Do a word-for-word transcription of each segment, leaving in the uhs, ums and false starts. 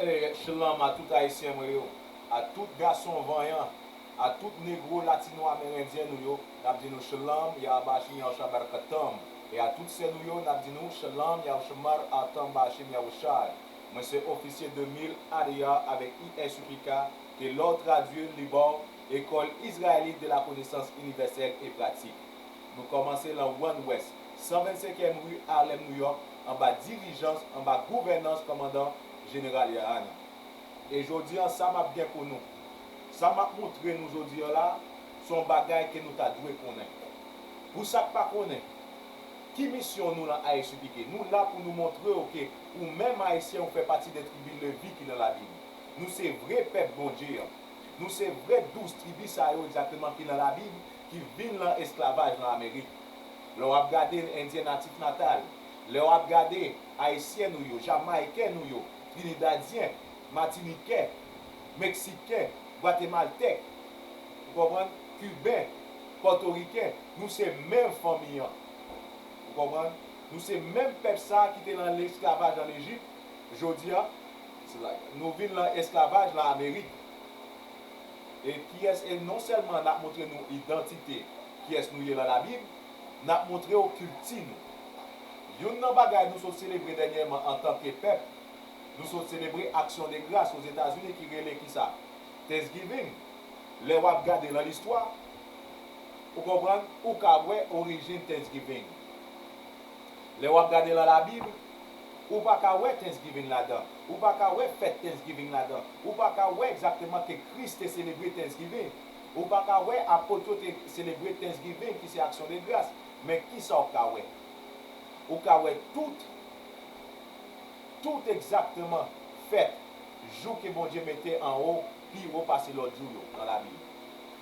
E, shalom a tout Ayisyen mwen yo, a tout gason vanyan, a tout negro latino amerendyen nou yo, n ap di nou shalom, Yahweh Bashim, Yahweh Shabbat Katam, e a tout sè nou yo, n ap di nou shalom, Yahweh Shamar Atam Bashim Yahweh Shai. Mwen se ofisye de mil A D A avèk I S U P K, ke lè w tradui li ba w École Israélite de la Connaissance Universelle et Pratique. Nou kòmanse lan One West, san vennsenkyèm ri Harlem, New York, anba dirijans, anba gouvènans kòmandan jeneral Yahana. E jodi an, sa m ap gen pou nou, sa m ap montre nou jodi an la, se yon bagay ke nou ta dwe konnen. Pou sa k pa konnen, ki misyon nou lan I S U P K? Nou la pou nou montre w ke ou menm Ayisyen, ou fè pati de tribi Levi ki nan Labib. Nou se vre pèp Bondye an. Nou se vre douz tribi sa yo egzakteman ki nan Labib, ki vin lan esklavaj lan Amerik. Lè w ap gade Endyen natif natal, lè w ap gade Ayisyen nou yo, Jamayiken nou yo, Trinidadyen, Matiniken, Meksiken, Gwatemaltèk, ou konprann, Kiben, Pòtoriken, nou se menm fanmi an. Ou konprann? Nou se menm pèp sa a ki te lan lesklavaj an Ejip, jodi a, se la, nou vin lan esklavaj lan Amerik. E kiyès, e non sèlman n ap montre nou idantite, kiyès nou ye lan Labib, n ap montre w kilti nou. Youn nan bagay nou sot selebre dènyèman antanke pèp, nou sot selebre Aksyon de Gras Ozetazini ki rele kisa? Thanksgiving. Lè w ap gade lan listwa, ou konprann, ou ka wè orijin Thanksgiving. Lè w ap gade lan Labib, ou pa ka wè Thanksgiving ladan. Ou pa ka wè fèt Thanksgiving ladan. Ou pa ka wè egzakteman ke Kris te selebre Thanksgiving. Ou pa ka wè apot yo te selebre Thanksgiving, ki se Aksyon de Gras. Men kisa w ka wè? Ou ka wè tout, tout egzakteman fèt, jou ke Bondye mete anwo, pi wo pase lòt jou yo nan Labib.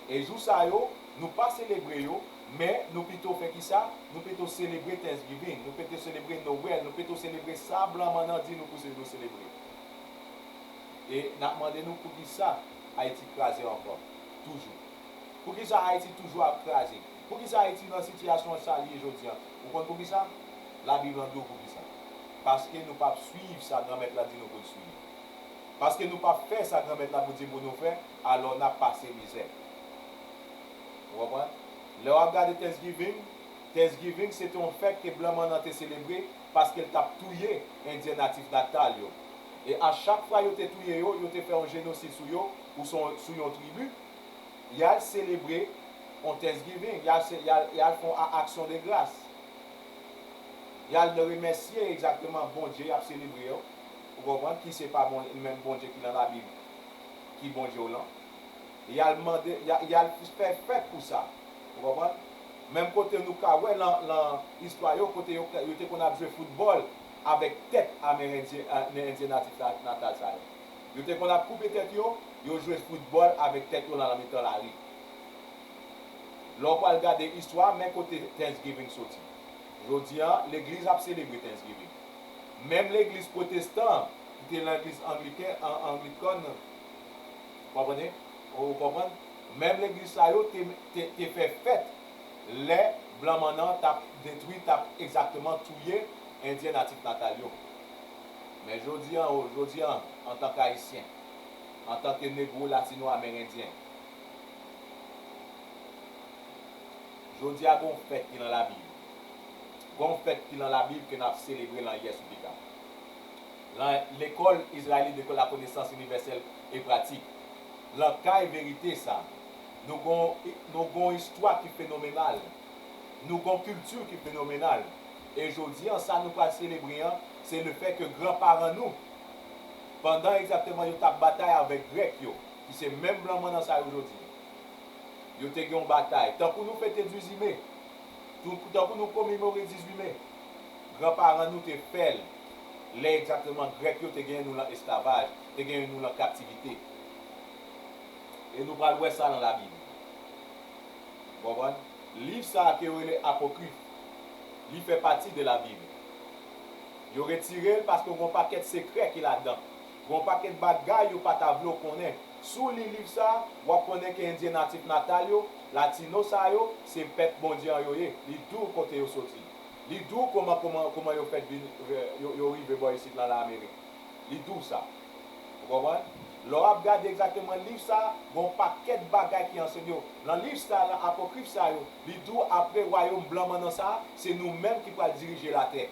E jou sa yo, nou pa selebre yo, men nou pito fè kisa? Nou pito selebre Thanksgiving, nou pito selebre Nowèl, nou pito selebre sa blan mannan di nou pou se nou selebre. E n ap mande nou poukisa Ayiti kraze ankò, toujou. Poukisa Ayiti toujou ap kraze? Poukisa Ayiti nan sitiyasyon sa l ye jodi an? Ou konn poukisa? Labib lan di w poukisa. Paske nou p ap swiv sa Granmèt la di nou pou n swiv. Paske nou p ap fè sa Granmèt la pou di pou nou fè, alò n ap pase mizè. Ou konprann? Lè w ap gade Thanksgiving, Thanksgiving se te yon fèt ke blan mannan te selebre paske l t ap touye Endyen natif natal yo. E a chak fwa yo te touye yo, yo te fè yon jenosid sou yo, ou sou, sou yon tribi, y al selebre yon Thanksgiving, y al se, y al, y al fè yon a-, aksyon de gras. Y al remèsye egzakteman Bondye y ap selebre yo, ou konprann, ki se pa Bon-, menm Bondye ki nan Labib, ki Bondye w lan. Y al mande, y a-, y al fè fèt pou sa, ou konprann. Menm kote nou ka wè lan, lan istwa yo, kote yo, yo te konn ap jwe foutbòl avèk tèt Amerendyen, a, Endyen natif la, natal sa yo. Yo te konn ap koupe tèt yo, yo jwe foutbòl avèk tèt yo lan mitan lari. Lè w pral gade istwa, men kote Thanksgiving soti. Jodi a, legliz ap selebre Thanksgiving. Menm legliz pwotestan, ki te legliz angliken, an, anglikàn, ou konprann? Ou konprann? Menm legliz sa yo te, te, te fè fèt lè blan mannan t ap detwi, t ap egzakteman touye Endyen natif natal yo. Men jodi a, o, jodi a, antanke Ayisyen, antanke negro latino amerendyen, jodi a, gen yon fèt ki nan Labib. Gen yon fèt ki nan Labib ke n ap selebre lan I S U P K. Lan Lekòl Izrayelit de la Konesans Inivèsèl e Pratik. Lan kay verite sa, nou gon, nou gon istwa ki fenomenal. Nou gon kilti ki fenomenal. E jodi an, sa nou pral selebre an, se le fè ke granparan nou, pandan egzakteman yo t ap batay avèk Grèk yo, ki se menm blan mannan sa yo jodi, yo te gen yon batay. Tankou nou fete dizuit me, tou-, tankou nou komemore dizuit me, granparan nou te fè l lè egzakteman Grèk yo te genyen nou lan esklavaj, te genyen nou lan kaptivite. E nou pral wè sa lan Labib. Ou konprann? Liv sa a ke yo rele apokrife, li fè pati de Labib. Yo retire l paske gen yon pakèt sekrè ki ladan. Gen yon pakèt bagay yo pa ta vle w konnen. Si w li liv sa a, w ap konnen ke Endyen natif natal yo, latino sa yo, se pèp Bondye an yo ye. Li di w kote yo soti. Li di w kòman, kòman, kòman yo fèt vin, yo, yo rive bò isit lan Lamerik. Li di w sa. Ou konprann? Lè w ap gade egzakteman liv sa a, gen yon pakèt bagay ki anseye w. Nan liv sa a, nan Apokrife sa yo, li di w apre wayòm blan mannan sa a, se nou menm ki pral dirije latè.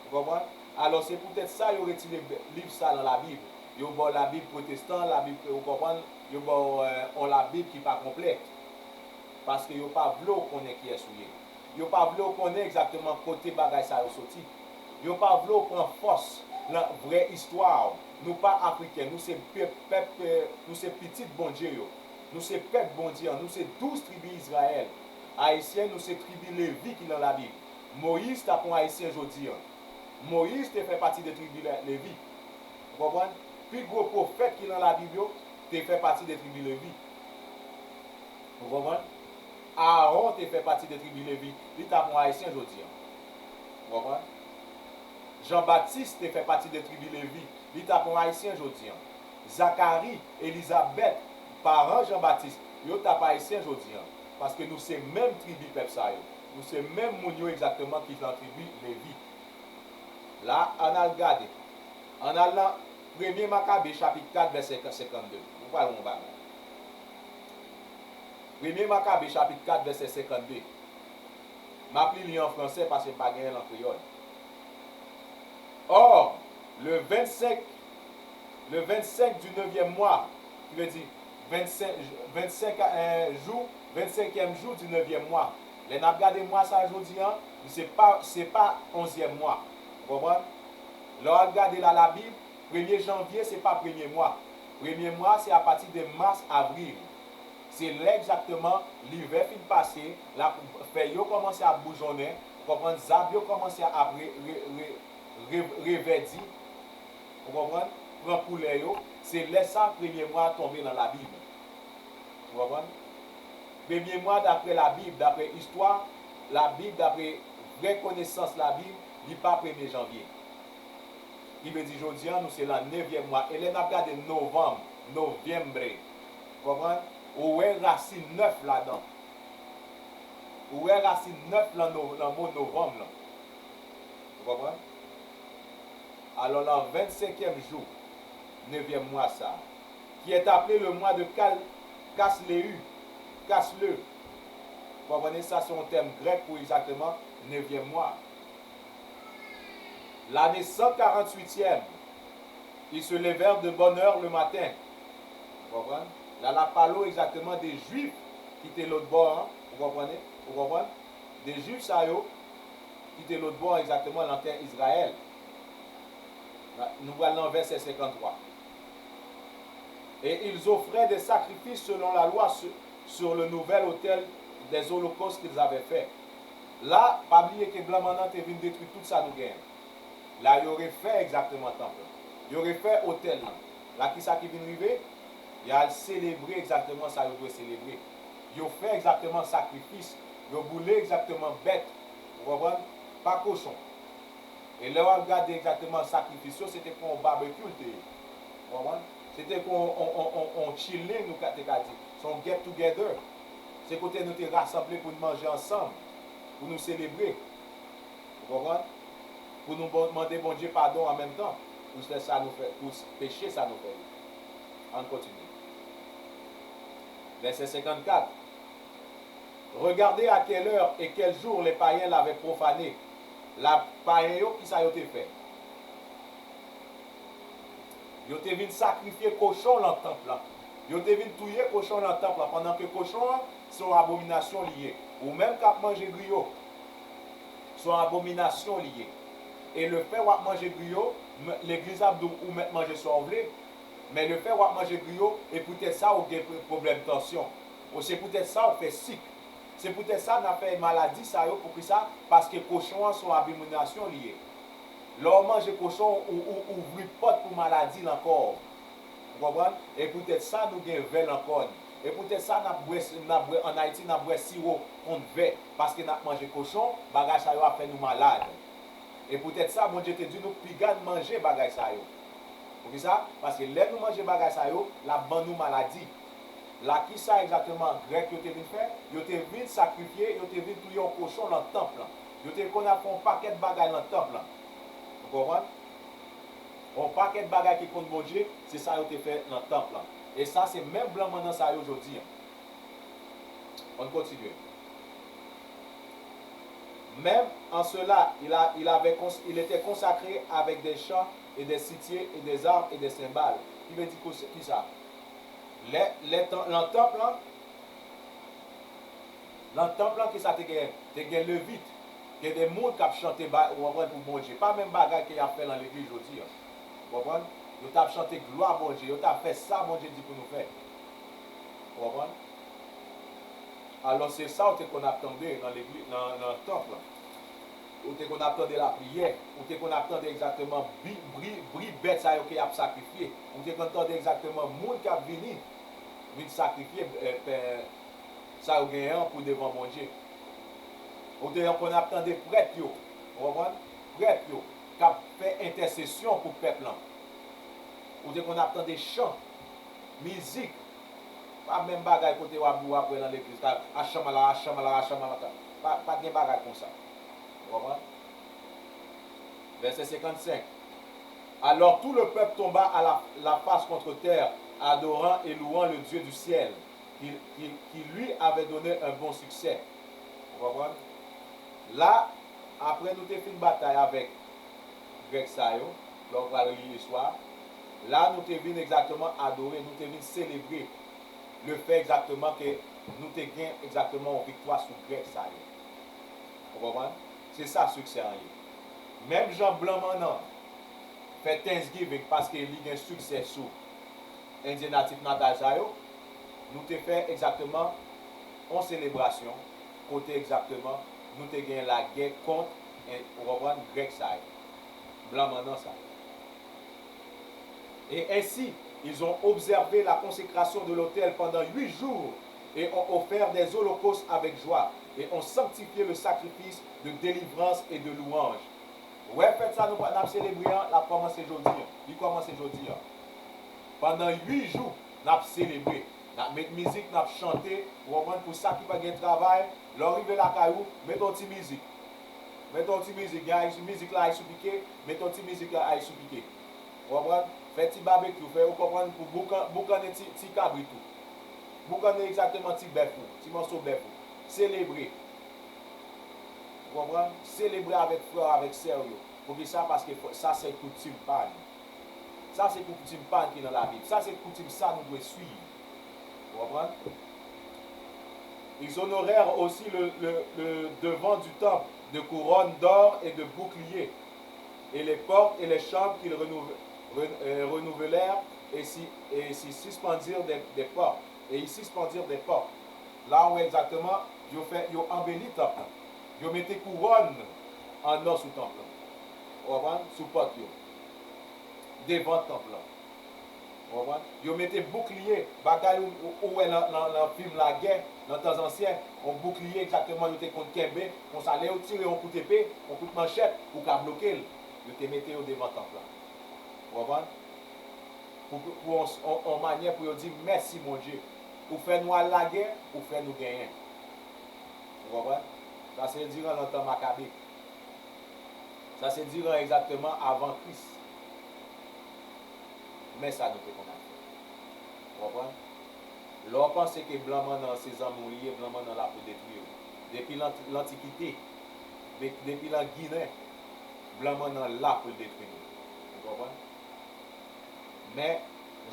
Ou konprann? Alò, se poutèt sa yo retire liv sa a nan Labib. Yo ba w Labib pwotestan, Labib, ou konprann? Yo ba w, eh, yon Labib ki pa konplè. Paske yo pa vle w konnen kiyès ou ye. Yo pa vle w konnen egzakteman kote bagay sa yo soti. Yo pa vle w pran fòs nan vrè istwa w. Nou pa Afriken, nou se pèp, pèp, eh, nou se pitit Bondye yo. Nou se pèp Bondye an, nou se douz tribi Izrayèl. Ayisyen, nou se tribi Levi ki nan Labib. Moyiz t ap yon Ayisyen jodi an. Moyiz te fè pati de tribi Le-, Levi. Ou konprann? Pi gwo pwofèt ki nan Labib yo te fè pati de tribi Levi. Ou konprann? Aawon te fè pati de tribi Levi. Li t ap yon Ayisyen jodi an. Ou konprann? Jan Batis te fè pati de tribi Levi. Li t ap yon Ayisyen jodi an. Zakari, Elizabèt, paran Jan Batis, yo t ap Ayisyen jodi an. Paske nou se menm tribi pèp sa yo. Nou se menm moun yo egzakteman ki nan tribi Levi. La, ann al gade. Ann al nan Premye Makabe, chapit kat, vèsè senkannde. Nou pral wè yon bagay. Premye Makabe, chapit kat, vèsè senkannde. M ap li li an fransè paske m pa genyen l an kreyòl. Or, le vingt-cinq, le vingt-cinq du neuvième mois, ki vle di vennsenk, vennsenk, eh, jou, vennsenkyèm jou du neuvième mois. Lè n ap gade mwa sa jodi an, se pa, se pa onzyèm mwa. Ou konprann? Lè w al gade la Labib, premye janvye se pa premye mwa. Premye mwa se apati de mas, avril. Se lè egzakteman livè fin pase, la, fèy yo kòmanse ap boujonnen, ou konprann, zab yo kòmanse ap re, re, re, re, revèdi, ou konprann, pran koulè yo. Se lè sa premye mwa tonbe nan Labib. Ou konprann? Premye mwa, daprè Labib, daprè istwa Labib, daprè vrè konesans Labib, li pa premye janvye. Ki vle di jodi an, nou se nan nevyèm mwa. E lè n ap gade novanm, noviembre, ou konprann? Ou wè rasin nèf ladan. Ou wè rasin nèf lan no-, nan mo novanm lan. Ou konprann? Alò, nan vennsenkyèm jou, nevyèm mwa sa a, qui est appelé le mois de Kal-, Kasleü, Kasle. Ou konprann? Sa se yon tèm grèk pou egzakteman nevyèm mwa. L'année cent quarante-huitième, ils se levèrent de bonne heure le matin. Ou konprann? La, l ap pale w egzakteman de Jwif ki te lòt bò an. Ou konprann? Ou konprann? De Jwif sa yo ki te lòt bò an, egzakteman, nan tè Izrayèl. Nou pral nan vèsè senkanntwa. Et ils offraient des sacrifices selon la loi sur, sur le nouvel autel des holocaustes qu'ils avaient fait. La, pa bliye ke blan mannan te vin detwi tout sa nou genyen. La, yo refè egzakteman tanp lan. Yo refè otèl lan. La, kisa ki vin rive? Y al selebre egzakteman sa yo dwe selebre. Yo fè egzakteman sakrifis. Yo boule egzakteman bèt. Ou konprann? Pa kochon. E lè w al gade egzakteman sakrifis yo, se te kon yon babekyou l te ye. Ou konprann? Se te kon yon, yon, yon, yon, yon chilling, nou ka, te ka di. Se yon get together. Se kote nou te rasanble pou n manje ansanm, pou nou selebre. Ou konprann? Pou nou bon, mande Bondye padon an menm tan pou lè sa nou fè, pou peche sa nou fè yo. Ann kontinye. Vèsè senkannkat. Regardez à quelle heure et quel jour les païens l'avaient profané. La, payen yo, kisa yo te fè? Yo te vin sakrifye kochon lan tanp lan. Yo te vin touye kochon lan tanp lan, pandan ke kochon an, se yon abominasyon li ye. Ou menm k ap manje griyo, se yon abominasyon li ye. E lefè w ap manje griyo, m-, legliz ap di w ou mèt manje sa w vle, men lefè w ap manje griyo, e poutèt sa ou gen pwoblèm tansyon. Ou se poutèt sa ou fè sik. Se poutèt sa n ap fè maladi sa yo. Poukisa? Paske kochon an se yon abominasyon li ye. Lè w manje kochon, ou, ou ouvri pòt pou maladi nan kò w. Ou konprann? E poutèt sa nou gen vè nan kò n. E poutèt sa n ap bwè, n ap bwè, ann Ayiti, n ap bwè siwo kont vè. Paske n ap manje kochon, bagay sa yo ap fè nou malad. E poutèt sa, Bondye te di nou piga n manje bagay sa yo. Poukisa? Paske lè nou manje bagay sa yo, l ap ban nou maladi. La, kisa egzakteman Grèk yo te vin fè? Yo te vin sakrifye, yo te vin touye yon kochon lan tanp lan. Yo te konn ap fè yon pakèt bagay lan tanp lan. Ou konprann? Yon pakèt bagay ki kont Bondye, se sa yo te fè nan tanp lan. E sa se menm blan mannan sa yo jodi an. On continue. Même en cela, il, a, il, avait, il était consacré avec des chants et des citiers et des harpes et des cymbales. Ki vle di ki sa? Lè, lè tan, nan tanp lan, nan tanp lan, ki sa te gen? Te gen levit, gen de moun k ap chante, ba, ou konprann, pou Bondye. Pa menm bagay ke y ap fè nan legliz jodi an. Ou konprann? Yo t ap chante glwa Bondye, yo t ap fè sa Bondye di pou nou fè. Ou konprann? Alò, se sa w te konn ap tande nan legliz, nan, nan tanp lan. Ou te konn ap tande lapriyè, ou te konn ap tande egzakteman bri, bri, bri bèt sa yo ke y ap sakrifye. Ou te konn tande egzakteman moun k ap vini, vin sakrifye, eh, pè, sa yo genyen an pou devan Bondye. Ou te konn ap tande prèt yo, ou konprann? Prèt yo k ap fè entèsesyon pou pèp lan. Ou te konn ap tande chan, mizik. Pa menm bagay kote w ap, w ap wè nan legliz, ka, achanmala, achanmala, achanmala, ka. Pa, pa t gen bagay konsa. Ou konprann? Verset cinquante-cinq. Alors tout le peuple tomba à la, la face contre terre, adorant et louant le Dieu du ciel, qui, qui, qui lui avait donné un bon succès. Ou konprann? La, apre nou te fin batay avèk Grèk sa yo, lè w pral li istwa, la nou te vin egzakteman adore, nou te vin selebre le fè egzakteman ke nou te gen egzakteman yon viktwa sou Grèk sa yo. Ou konprann? Se sa siksè an ye. Menm jan blan mannan fè Thanksgiving paske li gen siksè sou Endyen natif natal sa yo, nou te fè egzakteman yon selebrasyon kote egzakteman nou te gen lagè kont, en, ou konprann, Grèk sa yo, blan mannan sa yo. Et ainsi, ils ont observé la consécration de l'autel pendant huit jours et ont offert des holocaustes avec joie et ont sanctifié le sacrifice de délivrance et de louange. Ou wè fèt sa nou, n ap selebre an, l ap kòmanse jodi an. Li kòmanse jodi an. Pandan uit jou, n ap selebre. N ap met mizik, n ap chante, ou konprann, pou sa ki pa gen travay, lè w rive lakay ou, mete yon ti mizik. Mete yon ti mizik, gen Ayisyen, mizik la Ayisyen pike, mete yon ti mizik la Ayisyen pike. Ou konprann? Fè ti babekyou, fè, ou konprann, pou boukan, boukannen ti, ti kabrit ou. Boukannen egzakteman ti bèf ou, ti mòso bèf ou. Selebre. Ou konprann? Selebre avèk frè w, avèk sè w yo. Poukisa? Paske fò, sa se koutim pa nou. Sa se koutim pa n ki nan Labib. Sa se koutim sa nou dwe swiv. Ou konprann? Ils honorèrent aussi le, le, le devant du temple de couronnes d'or et de boucliers, et les portes et les chambres qu'ils renouve-, ren-, euh, renouvelèrent, et s'y, et s'y suspendirent des, des portes. Et ils suspendirent des portes. La, ou wè egzakteman, yo fè, yo anbeli tanp lan. Yo mete kouwòn an nò sou tanp lan. Ou konprann? Sou pòt yo. Devan tanp lan. Ou konprann? Yo mete boukliye, bagay ou, ou, ou wè nan, nan, nan fim lagè, nan tan ansyen, yon boukliye egzakteman yo te konn kenbe, konsa lè yo tire yon kout epe, yon kout manchèt, ou ka bloke l. Yo te mete yo devan tanp lan. Ou konprann? Pou, pou, pou yon, yon, yon manyè pou yo di, "Mèsi, Bondye. Ou fè nou al lagè, ou fè nou genyen." Ou konprann? Sa se diran nan tan Makabe. Sa se diran egzakteman avan Kris. Men sa nou te konn ap fè. Ou konprann? Lè w panse ke blan mannan se zanmi w li ye, blan mannan la pou detwi w. Depi lant-, lantikite, de-, depi lan Ginen, blan mannan la pou l detwi nou. Ou konprann? Men,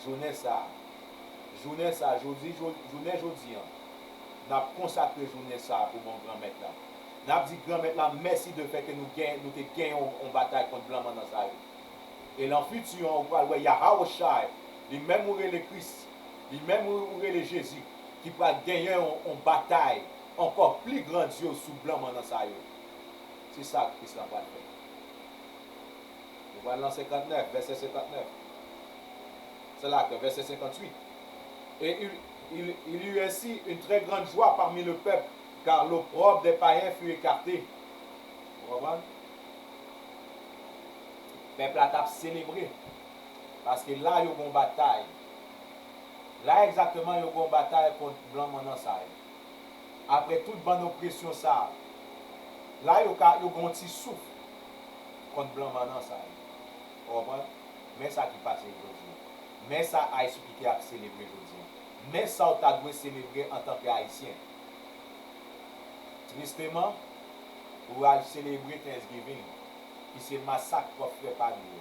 jounen sa a, jounen sa a, jodi, jou-, jounen jodi an, n ap konsakre jounen sa a pou bon Granmèt la. N ap di Granmèt la mèsi de fè ke nou gen, nou te genyen yon, yon batay kont blan mannan sa yo. E lan fiti an, ou pral wè Yahawashai, li menm ou rele Kris, li menm ou, ou rele Jezi, ki pral genyen yon, yon batay ankò pli grandyoz sou blan mannan sa yo. Se sa Kris la pral fè. Nou pral nan senkantnèf, vèsè senkantnèf. Se la ke vèsè senkantwit. Et il, il, il y eut ainsi une très grande joie parmi le peuple, car l'opprobre des païens fut écarté. Ou konprann? Pèp la t ap selebre. Paske la, yo gon batay. La, egzakteman, yo gon batay kont blan mannan sa yo. Apre tout bann opresyon sa a, la, yo ka, yo gon ti souf kont blan mannan sa yo. Ou konprann? Men sa ki pase jodi a. Men sa I C P K ap selebre jodi a. Men sa w ta dwe selebre antanke Ayisyen. Tristeman, ou al selebre Thanksgiving, ki se masak pwòp frè pa nou yo.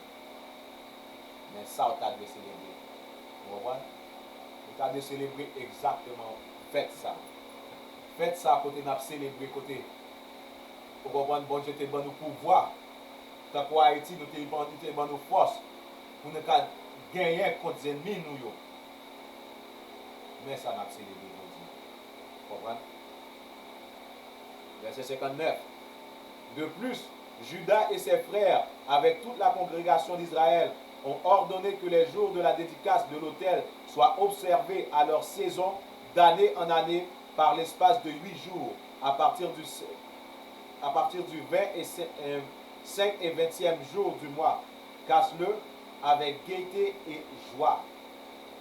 Men sa w ta dwe selebre. Ou konprann? Ou ta dwe selebre egzakteman fèt sa. Fèt sa kote n ap selebre, kote, ou konprann, Bondye te ban nou pouvwa. Tankou Ayiti, nou te ban, li te ban nou fòs pou nou ka genyen kont zènmi nou yo. Men sa n ap selebre jodi a. Konprann? Verset cinquante-neuf. De plus, Judas et ses frères, avec toute la congrégation d'Israël, ont ordonné que les jours de la dédicace de l'autel soient observés à leur saison d'année en année par l'espace de huit jours, à partir du, à partir du vingt et cinq et vingtième jour du mois. Casse-le avec gaieté et joie.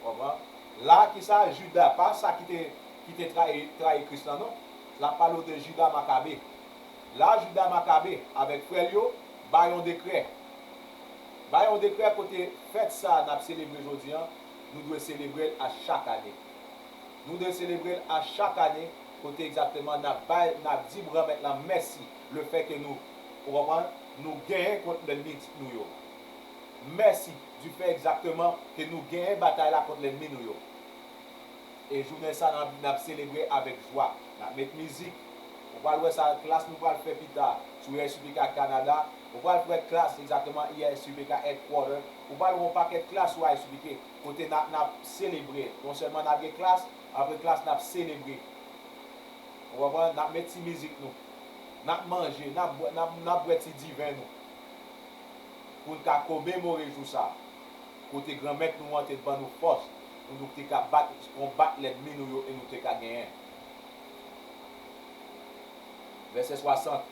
Konprann? La, ki sa? Jida, pa sa ki te, ki te trayi, trayi Kris lan, non. La pale de Jida Makabe. La, Jida Makabe, avèk frè l yo, bay yon dekrè. Bay yon dekrè kote fèt sa a n ap selebre jodi a, nou dwe selebre l a chak ane. Nou dwe selebre l a chak ane, kote egzakteman n ap bay, n ap di Granmèt lan mèsi, lefètke nou, ou konprann, nou genyen kont lènmi nou yo. Mèsi, difè egzakteman ke nou genyen batay la kont lènmi nou yo. E jounen sa, n ap, n ap selebre avèk jwa. N ap met mizik. Ou pral wè sa, klas nou pral fè pita sou I S U P K Canada. Ou pral fè klas egzakteman I S U P K Headquarter. Ou pral wè yon pakèt klas sou I S U P K kote n ap, n ap selebre. Non sèlman n ap gen klas, apre klas n ap selebre. Ou konprann? N ap met ti mizik nou. N ap manje, n ap bwè, n ap, n ap bwè ti diven nou. Pou n ka komemore jou sa a. Kote Granmèt nou an te ban nou fòs, pou nou te ka bat, konbat lènmi nou yo e nou te ka genyen. Vèsè swasant.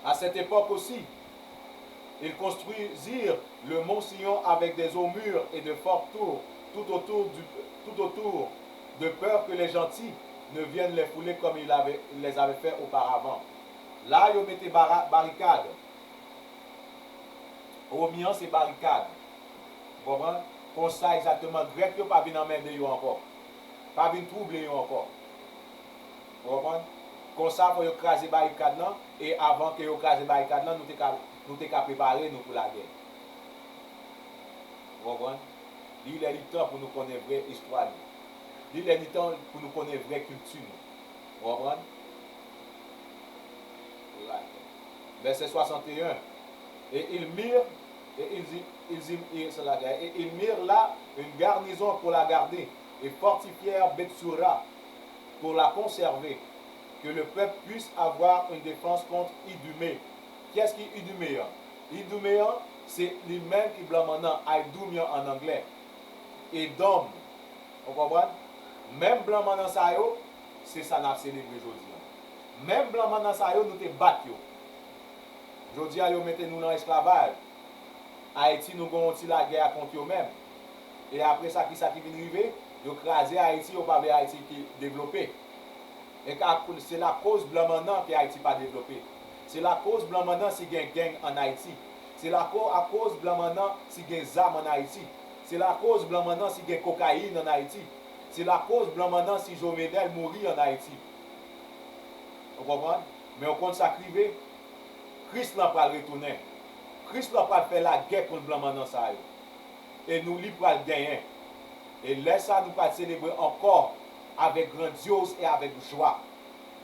À cette époque aussi, ils construisirent le mont Sion avec des hauts murs et de fortes tours tout autour du, tout autour, de peur que les Gentils ne viennent les fouler comme ils avaient, ils les avaient fait auparavant. La, yo mete bara-, barikad. Omi an se barikad. Ou konprann? Konsa egzakteman, Grèk yo pa vin anmède yo ankò. Pa vin twouble yo ankò. Ou konprann? Konsa, fò yo kraze barikad lan, e avan ke yo kraze barikad lan, nou te ka, nou te ka prepare nou pou lagè. Ou konprann? Li lè li tan pou nou konnen vrè istwa nou. Li lè li tan pou nou konnen vrè kilti nou. Ou konprann? Vèsè swasannteyen. Et ils mirent, et ils y, ils y, et cela, et ils mirent là une garnison pour la garder, et fortifièrent Bethsura pour la conserver, que le peuple puisse avoir une défense contre Idumée. Kiyès ki Idumée an? Idumée an, se li menm ki blan mannan, Idumean an anglè. Edòm. Ou konprann? Menm blan mannan sa yo, se sa n ap selebre jodi a. Menm blan mannan sa yo, nou te bat yo. Jodi a, yo mete nou nan esklavaj. Ayiti, nou gen yon ti lagè a kont yo menm. E apre sa, kisa ki vin rive? Yo kraze Ayiti, yo pa vle Ayiti ki devlope. E ka, se lakoz blan mannan ke Ayiti pa devlope. Se lakoz blan mannan si gen gang ann Ayiti. Se lako-, akoz blan mannan si gen zam ann Ayiti. Se lakoz blan mannan si gen kokayin ann Ayiti. Se lakoz blan mannan si Jovenel mouri ann Ayiti. Ou konprann? Men ou konn sa k rive? Kris lan pral retounen. Kris lan pral fè lagè kont blan mannan sa yo. E nou, li pral genyen. E lè sa, nou pral selebre ankò avèk grandyoz e avèk jwa.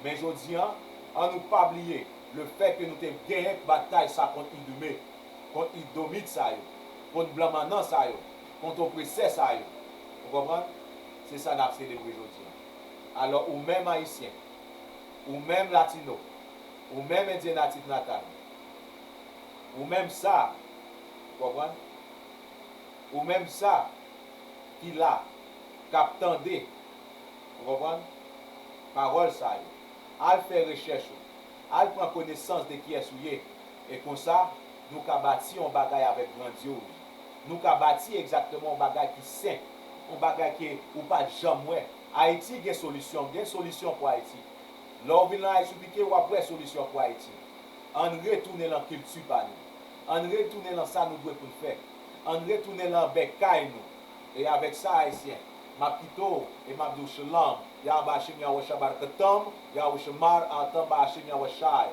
Men jodi a, ann nou pa bliye lefètke nou te genyen batay sa kont Idumée, kont Idomit sa yo, kont blan mannan sa yo, kont opresè sa yo. Ou konprann? Se sa n ap selebre jodi a. Alò, ou menm Ayisyen, ou menm Latino, ou menm Endyen natif natal, ou menm sa, ou konprann? Ou menm sa ki la, k ap tande, ou konprann, pawòl sa yo, al fè rechèch ou, al pran konesans de kiyès ou ye, e konsa, nou ka bati yon bagay avèk grandyoz. Nou ka bati egzakteman yon bagay ki sen, yon bagay ke ou pa t janm wè. Ayiti gen solisyon, gen solisyon pou Ayiti. Lè w vin nan Ayiti, w ap wè solisyon pou Ayiti. Ann retounen nan kilti pa nou. Ann retounen lan sa nou dwe pou n fè. Ann retounen lan bèk kay nou. E avèk sa, Ayisyen, m ap kite w e m ap di w shalom, Yahweh Bashem, Yahweh Shabarakatam, Yahweh Shamar, Atam Bashem, Yahweh Shai.